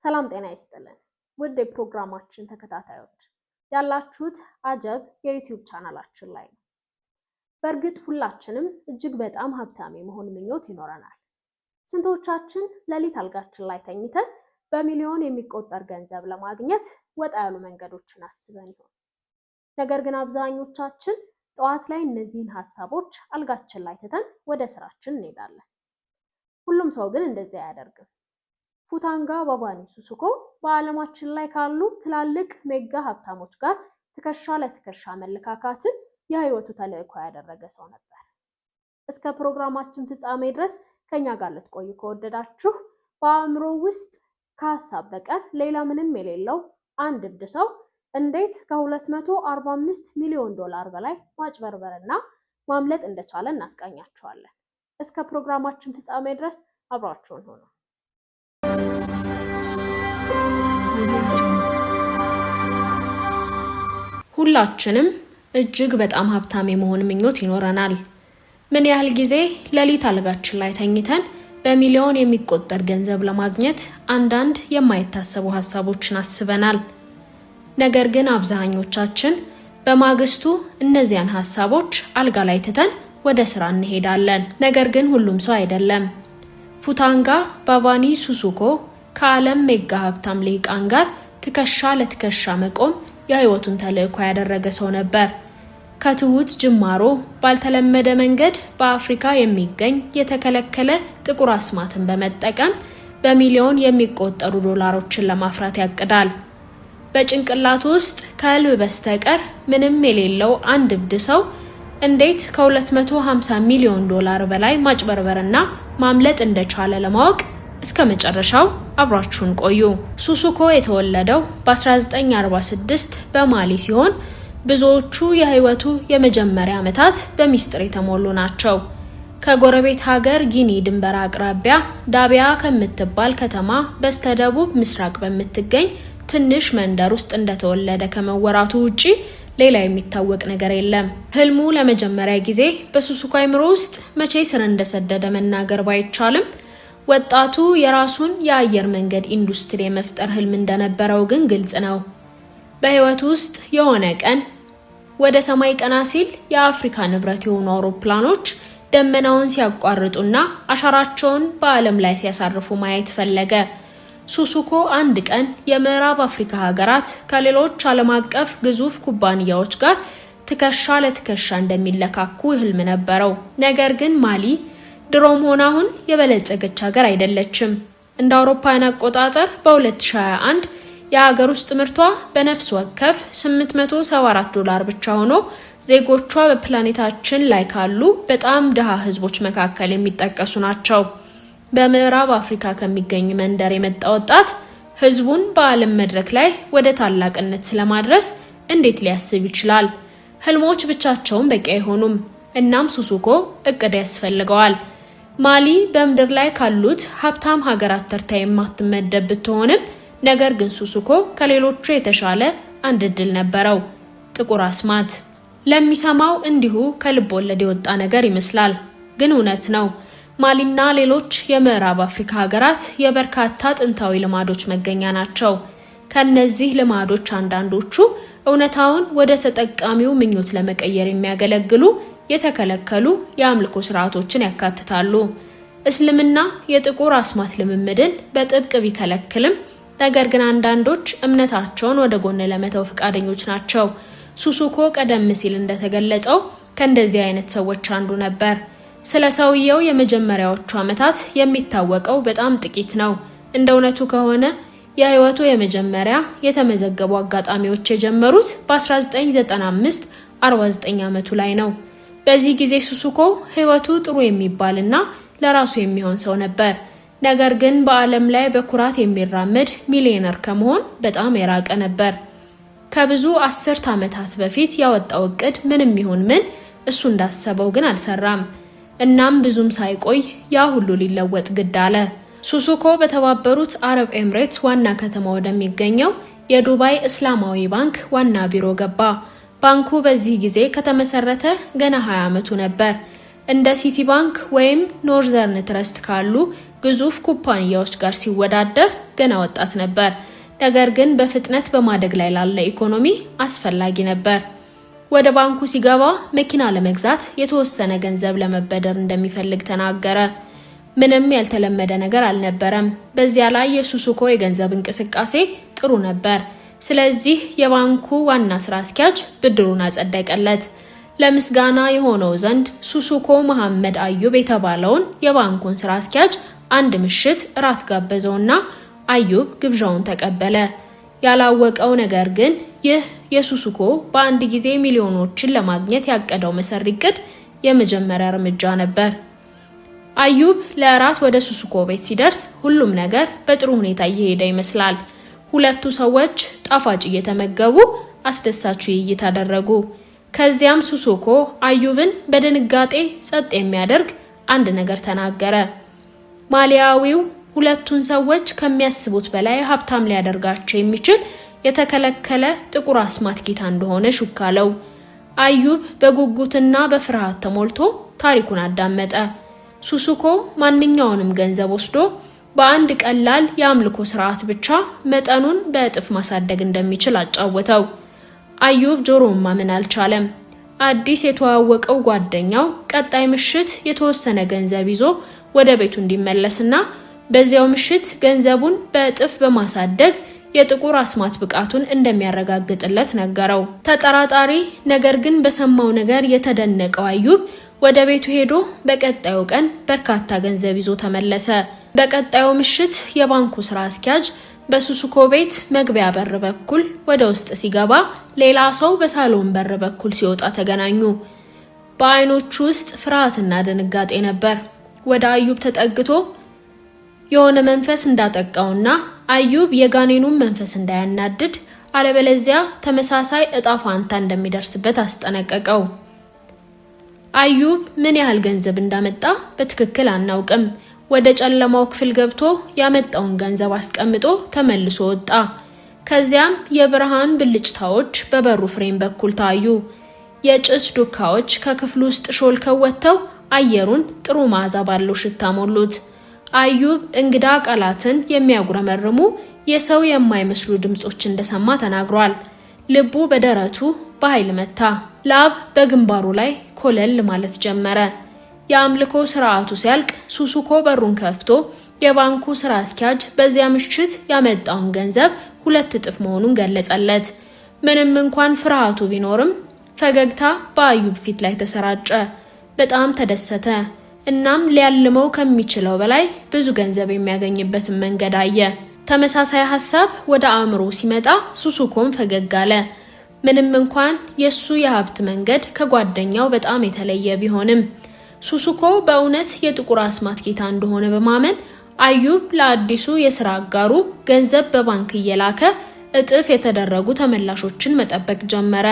ሰላም ጤና ይስጥልን ውድ የፕሮግራማችን ተከታታዮች፣ ያላችሁት አጀብ የዩቲዩብ ቻናላችን ላይ ነው። በእርግጥ ሁላችንም እጅግ በጣም ሀብታም የመሆን ምኞት ይኖረናል። ስንቶቻችን ሌሊት አልጋችን ላይ ተኝተን በሚሊዮን የሚቆጠር ገንዘብ ለማግኘት ወጣ ያሉ መንገዶችን አስበን ይሆን? ነገር ግን አብዛኞቻችን ጠዋት ላይ እነዚህን ሀሳቦች አልጋችን ላይ ትተን ወደ ስራችን እንሄዳለን። ሁሉም ሰው ግን እንደዚያ አያደርግም። ፉታንጋ ባባኒ ሱሱኮ በዓለማችን ላይ ካሉ ትላልቅ ሜጋ ሀብታሞች ጋር ትከሻ ለትከሻ መለካካትን የህይወቱ ተልዕኮ ያደረገ ሰው ነበር። እስከ ፕሮግራማችን ፍጻሜ ድረስ ከኛ ጋር ልትቆዩ ከወደዳችሁ፣ በአእምሮ ውስጥ ከሀሳብ በቀር ሌላ ምንም የሌለው አንድ እብድ ሰው እንዴት ከ245 ሚሊዮን ዶላር በላይ ማጭበርበርና ማምለጥ እንደቻለ እናስቃኛችኋለን። እስከ ፕሮግራማችን ፍጻሜ ድረስ አብራችሁን ሁኑ። ሁላችንም እጅግ በጣም ሀብታም የመሆን ምኞት ይኖረናል። ምን ያህል ጊዜ ሌሊት አልጋችን ላይ ተኝተን በሚሊዮን የሚቆጠር ገንዘብ ለማግኘት አንዳንድ የማይታሰቡ ሀሳቦችን አስበናል? ነገር ግን አብዛኞቻችን በማግስቱ እነዚያን ሀሳቦች አልጋ ላይ ትተን ወደ ስራ እንሄዳለን። ነገር ግን ሁሉም ሰው አይደለም። ፉታንጋ ባባኒ ሱሱኮ ከዓለም ሜጋ ሀብታም ልሂቃን ጋር ትከሻ ለትከሻ መቆም የህይወቱን ተልዕኮ ያደረገ ሰው ነበር። ከትሁት ጅማሮ ባልተለመደ መንገድ በአፍሪካ የሚገኝ የተከለከለ ጥቁር አስማትን በመጠቀም በሚሊዮን የሚቆጠሩ ዶላሮችን ለማፍራት ያቅዳል። በጭንቅላቱ ውስጥ ከህልም በስተቀር ምንም የሌለው አንድ እብድ ሰው እንዴት ከ250 ሚሊዮን ዶላር በላይ ማጭበርበርና ማምለጥ እንደቻለ ለማወቅ እስከ መጨረሻው አብራችሁን ቆዩ። ሱሱኮ የተወለደው በ1946 በማሊ ሲሆን ብዙዎቹ የህይወቱ የመጀመሪያ ዓመታት በሚስጥር የተሞሉ ናቸው። ከጎረቤት ሀገር ጊኒ ድንበር አቅራቢያ ዳቢያ ከምትባል ከተማ በስተደቡብ ምስራቅ በምትገኝ ትንሽ መንደር ውስጥ እንደተወለደ ከመወራቱ ውጪ ሌላ የሚታወቅ ነገር የለም። ህልሙ ለመጀመሪያ ጊዜ በሱሱኮ አይምሮ ውስጥ መቼ ስር እንደሰደደ መናገር ባይቻልም፣ ወጣቱ የራሱን የአየር መንገድ ኢንዱስትሪ የመፍጠር ህልም እንደነበረው ግን ግልጽ ነው። በህይወቱ ውስጥ የሆነ ቀን ወደ ሰማይ ቀና ሲል የአፍሪካ ንብረት የሆኑ አውሮፕላኖች ደመናውን ሲያቋርጡና አሻራቸውን በዓለም ላይ ሲያሳርፉ ማየት ፈለገ። ሱሱኮ አንድ ቀን የምዕራብ አፍሪካ ሀገራት ከሌሎች ዓለም አቀፍ ግዙፍ ኩባንያዎች ጋር ትከሻ ለትከሻ እንደሚለካኩ ህልም ነበረው። ነገር ግን ማሊ ድሮም ሆነ አሁን የበለጸገች ሀገር አይደለችም። እንደ አውሮፓውያን አቆጣጠር በ2021 የሀገር ውስጥ ምርቷ በነፍስ ወከፍ 874 ዶላር ብቻ ሆኖ ዜጎቿ በፕላኔታችን ላይ ካሉ በጣም ድሃ ህዝቦች መካከል የሚጠቀሱ ናቸው። በምዕራብ አፍሪካ ከሚገኝ መንደር የመጣ ወጣት ህዝቡን በዓለም መድረክ ላይ ወደ ታላቅነት ስለማድረስ እንዴት ሊያስብ ይችላል? ህልሞች ብቻቸውን በቂ አይሆኑም። እናም ሱሱኮ እቅድ ያስፈልገዋል። ማሊ በምድር ላይ ካሉት ሀብታም ሀገራት ተርታ የማትመደብ ብትሆንም፣ ነገር ግን ሱሱኮ ከሌሎቹ የተሻለ አንድ እድል ነበረው። ጥቁር አስማት። ለሚሰማው እንዲሁ ከልብ ወለድ የወጣ ነገር ይመስላል፣ ግን እውነት ነው። ማሊና ሌሎች የምዕራብ አፍሪካ ሀገራት የበርካታ ጥንታዊ ልማዶች መገኛ ናቸው። ከነዚህ ልማዶች አንዳንዶቹ እውነታውን ወደ ተጠቃሚው ምኞት ለመቀየር የሚያገለግሉ የተከለከሉ የአምልኮ ስርዓቶችን ያካትታሉ። እስልምና የጥቁር አስማት ልምምድን በጥብቅ ቢከለክልም፣ ነገር ግን አንዳንዶች እምነታቸውን ወደ ጎን ለመተው ፈቃደኞች ናቸው። ሱሱኮ ቀደም ሲል እንደተገለጸው ከእንደዚህ አይነት ሰዎች አንዱ ነበር። ስለ ሰውየው የመጀመሪያዎቹ ዓመታት የሚታወቀው በጣም ጥቂት ነው። እንደ እውነቱ ከሆነ የህይወቱ የመጀመሪያ የተመዘገቡ አጋጣሚዎች የጀመሩት በ1995 49 ዓመቱ ላይ ነው። በዚህ ጊዜ ሱሱኮ ህይወቱ ጥሩ የሚባልና ለራሱ የሚሆን ሰው ነበር። ነገር ግን በዓለም ላይ በኩራት የሚራመድ ሚሊዮነር ከመሆን በጣም የራቀ ነበር። ከብዙ አስርት ዓመታት በፊት ያወጣው እቅድ ምንም ይሁን ምን እሱ እንዳሰበው ግን አልሰራም። እናም ብዙም ሳይቆይ ያ ሁሉ ሊለወጥ ግድ አለ። ሱሱኮ በተባበሩት አረብ ኤምሬትስ ዋና ከተማ ወደሚገኘው የዱባይ እስላማዊ ባንክ ዋና ቢሮ ገባ። ባንኩ በዚህ ጊዜ ከተመሰረተ ገና 20 ዓመቱ ነበር። እንደ ሲቲ ባንክ ወይም ኖርዘርን ትረስት ካሉ ግዙፍ ኩባንያዎች ጋር ሲወዳደር ገና ወጣት ነበር። ነገር ግን በፍጥነት በማደግ ላይ ላለ ኢኮኖሚ አስፈላጊ ነበር። ወደ ባንኩ ሲገባ መኪና ለመግዛት የተወሰነ ገንዘብ ለመበደር እንደሚፈልግ ተናገረ። ምንም ያልተለመደ ነገር አልነበረም። በዚያ ላይ የሱሱኮ የገንዘብ እንቅስቃሴ ጥሩ ነበር። ስለዚህ የባንኩ ዋና ስራ አስኪያጅ ብድሩን አጸደቀለት። ለምስጋና የሆነው ዘንድ ሱሱኮ መሐመድ አዩብ የተባለውን የባንኩን ስራ አስኪያጅ አንድ ምሽት እራት ጋበዘውና አዩብ ግብዣውን ተቀበለ። ያላወቀው ነገር ግን ይህ የሱሱኮ በአንድ ጊዜ ሚሊዮኖችን ለማግኘት ያቀደው መሰሪ እቅድ የመጀመሪያ እርምጃ ነበር። አዩብ ለእራት ወደ ሱሱኮ ቤት ሲደርስ ሁሉም ነገር በጥሩ ሁኔታ እየሄደ ይመስላል። ሁለቱ ሰዎች ጣፋጭ እየተመገቡ አስደሳች ውይይት አደረጉ። ከዚያም ሱሱኮ አዩብን በድንጋጤ ጸጥ የሚያደርግ አንድ ነገር ተናገረ። ማሊያዊው ሁለቱን ሰዎች ከሚያስቡት በላይ ሀብታም ሊያደርጋቸው የሚችል የተከለከለ ጥቁር አስማት ጌታ እንደሆነ ሹክ አለው። አዩብ በጉጉትና በፍርሃት ተሞልቶ ታሪኩን አዳመጠ። ሱሱኮ ማንኛውንም ገንዘብ ወስዶ በአንድ ቀላል የአምልኮ ስርዓት ብቻ መጠኑን በእጥፍ ማሳደግ እንደሚችል አጫወተው። አዩብ ጆሮውን ማመን አልቻለም። አዲስ የተዋወቀው ጓደኛው ቀጣይ ምሽት የተወሰነ ገንዘብ ይዞ ወደ ቤቱ እንዲመለስና በዚያው ምሽት ገንዘቡን በእጥፍ በማሳደግ የጥቁር አስማት ብቃቱን እንደሚያረጋግጥለት ነገረው። ተጠራጣሪ ነገር ግን በሰማው ነገር የተደነቀው አዩብ ወደ ቤቱ ሄዶ በቀጣዩ ቀን በርካታ ገንዘብ ይዞ ተመለሰ። በቀጣዩ ምሽት የባንኩ ስራ አስኪያጅ በሱሱኮ ቤት መግቢያ በር በኩል ወደ ውስጥ ሲገባ ሌላ ሰው በሳሎን በር በኩል ሲወጣ ተገናኙ። በአይኖቹ ውስጥ ፍርሃትና ድንጋጤ ነበር። ወደ አዩብ ተጠግቶ የሆነ መንፈስ እንዳጠቃውና አዩብ የጋኔኑን መንፈስ እንዳያናድድ አለበለዚያ ተመሳሳይ እጣ ፋንታ እንደሚደርስበት አስጠነቀቀው። አዩብ ምን ያህል ገንዘብ እንዳመጣ በትክክል አናውቅም። ወደ ጨለማው ክፍል ገብቶ ያመጣውን ገንዘብ አስቀምጦ ተመልሶ ወጣ። ከዚያም የብርሃን ብልጭታዎች በበሩ ፍሬም በኩል ታዩ። የጭስ ዱካዎች ከክፍሉ ውስጥ ሾልከው ወጥተው አየሩን ጥሩ መዓዛ ባለው ሽታ ሞሉት። አዩብ እንግዳ ቃላትን የሚያጉረመርሙ የሰው የማይመስሉ ድምጾች እንደሰማ ተናግሯል። ልቡ በደረቱ በኃይል መታ። ላብ በግንባሩ ላይ ኮለል ማለት ጀመረ። የአምልኮ ስርዓቱ ሲያልቅ ሱሱኮ በሩን ከፍቶ የባንኩ ስራ አስኪያጅ በዚያ ምሽት ያመጣውን ገንዘብ 2 እጥፍ መሆኑን ገለጸለት። ምንም እንኳን ፍርሃቱ ቢኖርም ፈገግታ በአዩብ ፊት ላይ ተሰራጨ። በጣም ተደሰተ። እናም ሊያልመው ከሚችለው በላይ ብዙ ገንዘብ የሚያገኝበትን መንገድ አየ። ተመሳሳይ ሀሳብ ወደ አእምሮ ሲመጣ ሱሱኮም ፈገግ አለ። ምንም እንኳን የእሱ የሀብት መንገድ ከጓደኛው በጣም የተለየ ቢሆንም ሱሱኮ በእውነት የጥቁር አስማት ጌታ እንደሆነ በማመን አዩብ ለአዲሱ የስራ አጋሩ ገንዘብ በባንክ እየላከ እጥፍ የተደረጉ ተመላሾችን መጠበቅ ጀመረ።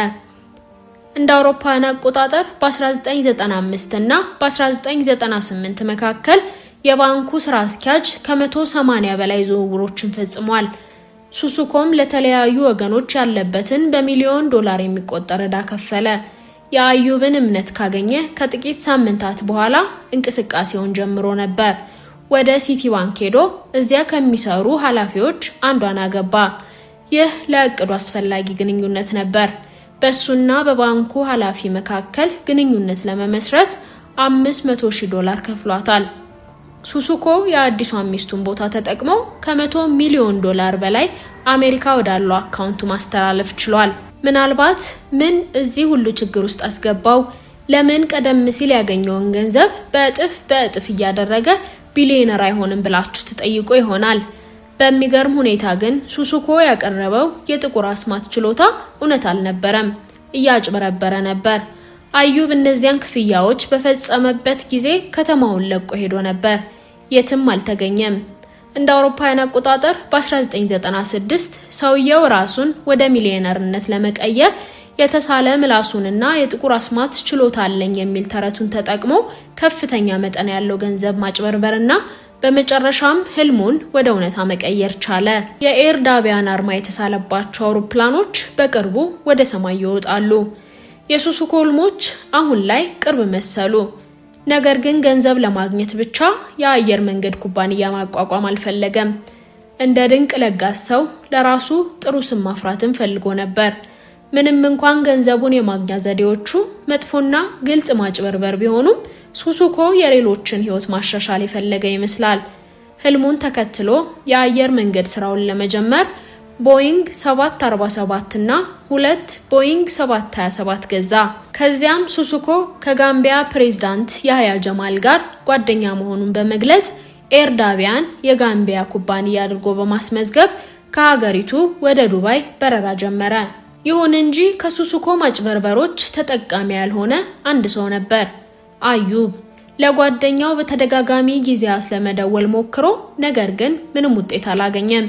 እንደ አውሮፓውያን አቆጣጠር በ1995 እና በ1998 መካከል የባንኩ ስራ አስኪያጅ ከ180 በላይ ዝውውሮችን ፈጽሟል። ሱሱኮም ለተለያዩ ወገኖች ያለበትን በሚሊዮን ዶላር የሚቆጠር ዕዳ ከፈለ። የአዩብን እምነት ካገኘ ከጥቂት ሳምንታት በኋላ እንቅስቃሴውን ጀምሮ ነበር። ወደ ሲቲ ባንክ ሄዶ እዚያ ከሚሰሩ ኃላፊዎች አንዷን አገባ። ይህ ለእቅዱ አስፈላጊ ግንኙነት ነበር። በእሱና በባንኩ ኃላፊ መካከል ግንኙነት ለመመስረት 500,000 ዶላር ከፍሏታል። ሱሱኮ የአዲሷን ሚስቱን ቦታ ተጠቅሞ ከ100 ሚሊዮን ዶላር በላይ አሜሪካ ወዳለው አካውንቱ ማስተላለፍ ችሏል። ምናልባት ምን እዚህ ሁሉ ችግር ውስጥ አስገባው? ለምን ቀደም ሲል ያገኘውን ገንዘብ በእጥፍ በእጥፍ እያደረገ ቢሊዮነር አይሆንም ብላችሁ ትጠይቁ ይሆናል። በሚገርም ሁኔታ ግን ሱሱኮ ያቀረበው የጥቁር አስማት ችሎታ እውነት አልነበረም፣ እያጭበረበረ ነበር። አዩብ እነዚያን ክፍያዎች በፈጸመበት ጊዜ ከተማውን ለቆ ሄዶ ነበር። የትም አልተገኘም። እንደ አውሮፓውያን አቆጣጠር በ1996 ሰውየው ራሱን ወደ ሚሊዮነርነት ለመቀየር የተሳለ ምላሱንና የጥቁር አስማት ችሎታ አለኝ የሚል ተረቱን ተጠቅሞ ከፍተኛ መጠን ያለው ገንዘብ ማጭበርበርና በመጨረሻም ህልሙን ወደ እውነታ መቀየር ቻለ። የኤር ዳቢያን አርማ የተሳለባቸው አውሮፕላኖች በቅርቡ ወደ ሰማይ ይወጣሉ። የሱሱኮ ህልሞች አሁን ላይ ቅርብ መሰሉ። ነገር ግን ገንዘብ ለማግኘት ብቻ የአየር መንገድ ኩባንያ ማቋቋም አልፈለገም። እንደ ድንቅ ለጋስ ሰው ለራሱ ጥሩ ስም ማፍራትን ፈልጎ ነበር። ምንም እንኳን ገንዘቡን የማግኛ ዘዴዎቹ መጥፎና ግልጽ ማጭበርበር ቢሆኑም፣ ሱሱኮ የሌሎችን ሕይወት ማሻሻል የፈለገ ይመስላል። ህልሙን ተከትሎ የአየር መንገድ ስራውን ለመጀመር ቦይንግ 747 እና ሁለት ቦይንግ 727 ገዛ። ከዚያም ሱሱኮ ከጋምቢያ ፕሬዝዳንት ያህያ ጀማል ጋር ጓደኛ መሆኑን በመግለጽ ኤርዳቢያን የጋምቢያ ኩባንያ አድርጎ በማስመዝገብ ከሀገሪቱ ወደ ዱባይ በረራ ጀመረ። ይሁን እንጂ ከሱሱኮ ማጭበርበሮች ተጠቃሚ ያልሆነ አንድ ሰው ነበር፣ አዩብ። ለጓደኛው በተደጋጋሚ ጊዜያት ለመደወል ሞክሮ ነገር ግን ምንም ውጤት አላገኘም።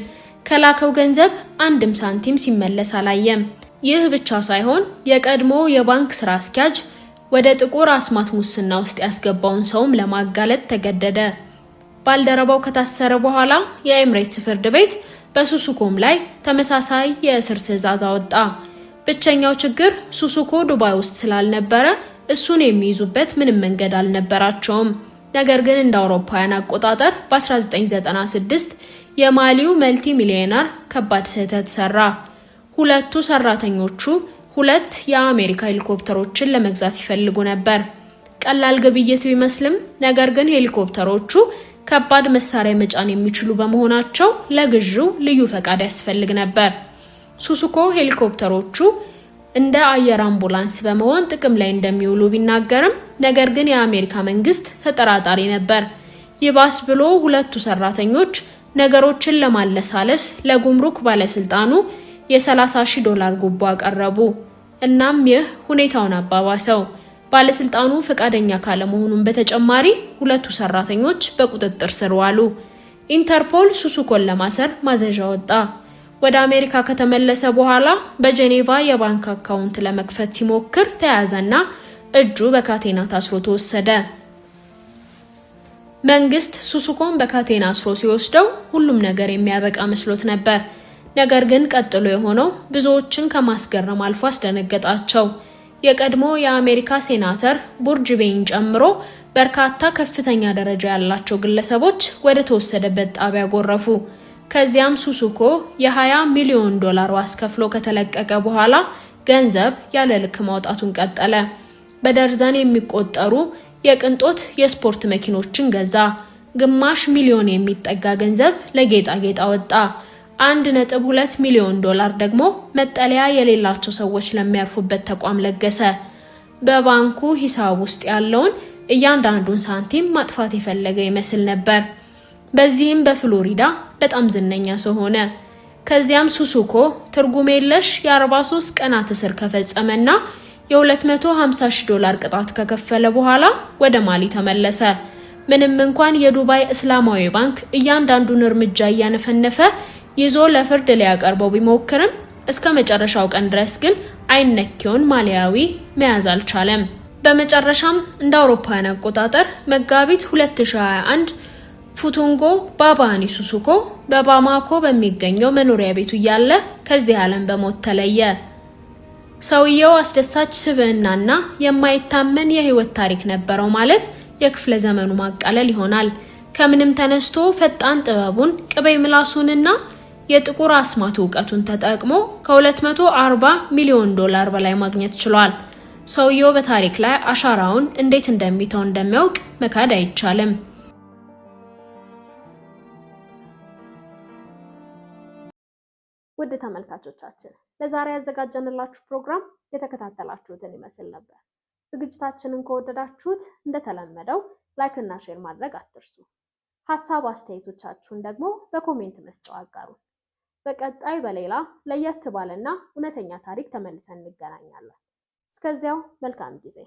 ከላከው ገንዘብ አንድም ሳንቲም ሲመለስ አላየም። ይህ ብቻ ሳይሆን የቀድሞ የባንክ ስራ አስኪያጅ ወደ ጥቁር አስማት ሙስና ውስጥ ያስገባውን ሰውም ለማጋለጥ ተገደደ። ባልደረባው ከታሰረ በኋላ የኤምሬትስ ፍርድ ቤት በሱሱኮም ላይ ተመሳሳይ የእስር ትዕዛዝ አወጣ። ብቸኛው ችግር ሱሱኮ ዱባይ ውስጥ ስላልነበረ እሱን የሚይዙበት ምንም መንገድ አልነበራቸውም። ነገር ግን እንደ አውሮፓውያን አቆጣጠር በ1996 የማሊው መልቲ ሚሊዮነር ከባድ ስህተት ሰራ። ሁለቱ ሰራተኞቹ ሁለት የአሜሪካ ሄሊኮፕተሮችን ለመግዛት ይፈልጉ ነበር። ቀላል ግብይት ቢመስልም ነገር ግን ሄሊኮፕተሮቹ ከባድ መሳሪያ መጫን የሚችሉ በመሆናቸው ለግዢው ልዩ ፈቃድ ያስፈልግ ነበር። ሱሱኮ ሄሊኮፕተሮቹ እንደ አየር አምቡላንስ በመሆን ጥቅም ላይ እንደሚውሉ ቢናገርም ነገር ግን የአሜሪካ መንግስት ተጠራጣሪ ነበር። ይባስ ብሎ ሁለቱ ሰራተኞች ነገሮችን ለማለሳለስ ለጉምሩክ ባለስልጣኑ የ30 ሺህ ዶላር ጉቦ አቀረቡ። እናም ይህ ሁኔታውን አባባሰው። ባለስልጣኑ ፈቃደኛ ካለመሆኑን በተጨማሪ ሁለቱ ሰራተኞች በቁጥጥር ስር ዋሉ። ኢንተርፖል ሱሱኮን ለማሰር ማዘዣ ወጣ። ወደ አሜሪካ ከተመለሰ በኋላ በጄኔቫ የባንክ አካውንት ለመክፈት ሲሞክር ተያዘና እጁ በካቴና ታስሮ ተወሰደ። መንግስት ሱሱኮን በካቴና አስሮ ሲወስደው ሁሉም ነገር የሚያበቃ መስሎት ነበር። ነገር ግን ቀጥሎ የሆነው ብዙዎችን ከማስገረም አልፎ አስደነገጣቸው። የቀድሞ የአሜሪካ ሴናተር ቡርጅቤን ጨምሮ በርካታ ከፍተኛ ደረጃ ያላቸው ግለሰቦች ወደ ተወሰደበት ጣቢያ ጎረፉ። ከዚያም ሱሱኮ የ20 ሚሊዮን ዶላር ዋስ ከፍሎ ከተለቀቀ በኋላ ገንዘብ ያለ ልክ ማውጣቱን ቀጠለ። በደርዘን የሚቆጠሩ የቅንጦት የስፖርት መኪኖችን ገዛ። ግማሽ ሚሊዮን የሚጠጋ ገንዘብ ለጌጣጌጥ አወጣ። 1.2 ሚሊዮን ዶላር ደግሞ መጠለያ የሌላቸው ሰዎች ለሚያርፉበት ተቋም ለገሰ። በባንኩ ሂሳብ ውስጥ ያለውን እያንዳንዱን ሳንቲም ማጥፋት የፈለገ ይመስል ነበር። በዚህም በፍሎሪዳ በጣም ዝነኛ ሰው ሆነ። ከዚያም ሱሱኮ ትርጉም የለሽ የ43 ቀናት እስር ከፈጸመና የ250 ሺህ ዶላር ቅጣት ከከፈለ በኋላ ወደ ማሊ ተመለሰ። ምንም እንኳን የዱባይ እስላማዊ ባንክ እያንዳንዱን እርምጃ እያነፈነፈ ይዞ ለፍርድ ሊያቀርበው ቢሞክርም እስከ መጨረሻው ቀን ድረስ ግን አይነኬውን ማሊያዊ መያዝ አልቻለም። በመጨረሻም እንደ አውሮፓውያን አቆጣጠር መጋቢት 2021 ፉቱንጎ ባባኒ ሱሱኮ በባማኮ በሚገኘው መኖሪያ ቤቱ እያለ ከዚህ ዓለም በሞት ተለየ። ሰውየው አስደሳች ስብዕናና የማይታመን የህይወት ታሪክ ነበረው ማለት የክፍለ ዘመኑ ማቃለል ይሆናል። ከምንም ተነስቶ ፈጣን ጥበቡን፣ ቅቤ ምላሱንና የጥቁር አስማት እውቀቱን ተጠቅሞ ከ240 ሚሊዮን ዶላር በላይ ማግኘት ችሏል። ሰውየው በታሪክ ላይ አሻራውን እንዴት እንደሚተው እንደሚያውቅ መካድ አይቻልም። ውድ ተመልካቾቻችን፣ ለዛሬ ያዘጋጀንላችሁ ፕሮግራም የተከታተላችሁትን ይመስል ነበር። ዝግጅታችንን ከወደዳችሁት እንደተለመደው like እና share ማድረግ አትርሱ። ሀሳብ አስተያየቶቻችሁን ደግሞ በ comment መስጫው አጋሩን። በቀጣይ በሌላ ለየት ባለና እውነተኛ ታሪክ ተመልሰን እንገናኛለን። እስከዚያው መልካም ጊዜ።